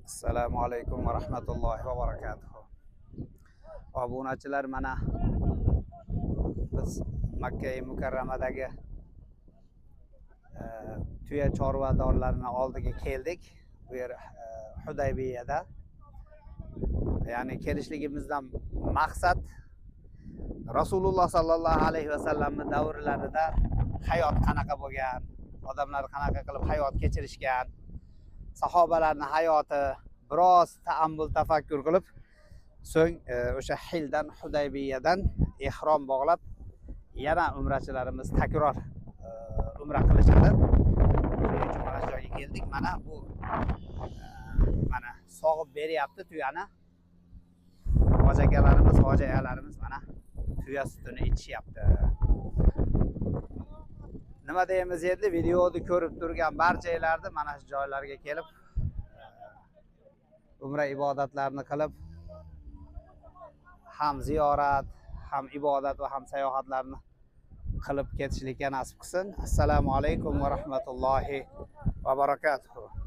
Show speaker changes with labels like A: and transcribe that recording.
A: Assalomu alaykum va rahmatullohi va barakatuh. Obunachilar, mana biz Makka Mukarramadagi tuya chorvadorlarini oldiga keldik. Bu yer Hudaybiyada. Ya'ni kelishligimizdan maqsad Rasululloh sallallohu alayhi vasallamni davrlarida hayot qanaqa bo'lgan, odamlar qanaqa qilib hayot kechirishgan, sahobalarni hayoti biroz taammul tafakkur qilib, so'ng o'sha Hildan, Hudaybiyadan ehrom bog'lab, yana umrachilarimiz takror umra qilishadi. Shuning uchun mana shu joyga keldik. Mana bu mana sog'ib beryapti tuyani. Hoji akalarimiz, hoji ayalarimiz mana tuya sutini ichishyapti. Nima deymiz endi, videoni ko'rib turgan barchalarni mana shu joylarga kelib umra ibodatlarini qilib, ham ziyorat, ham ibodat va ham sayohatlarni qilib ketishlikka nasib qilsin. Assalomu alaykum va rahmatullohi va barakatuh.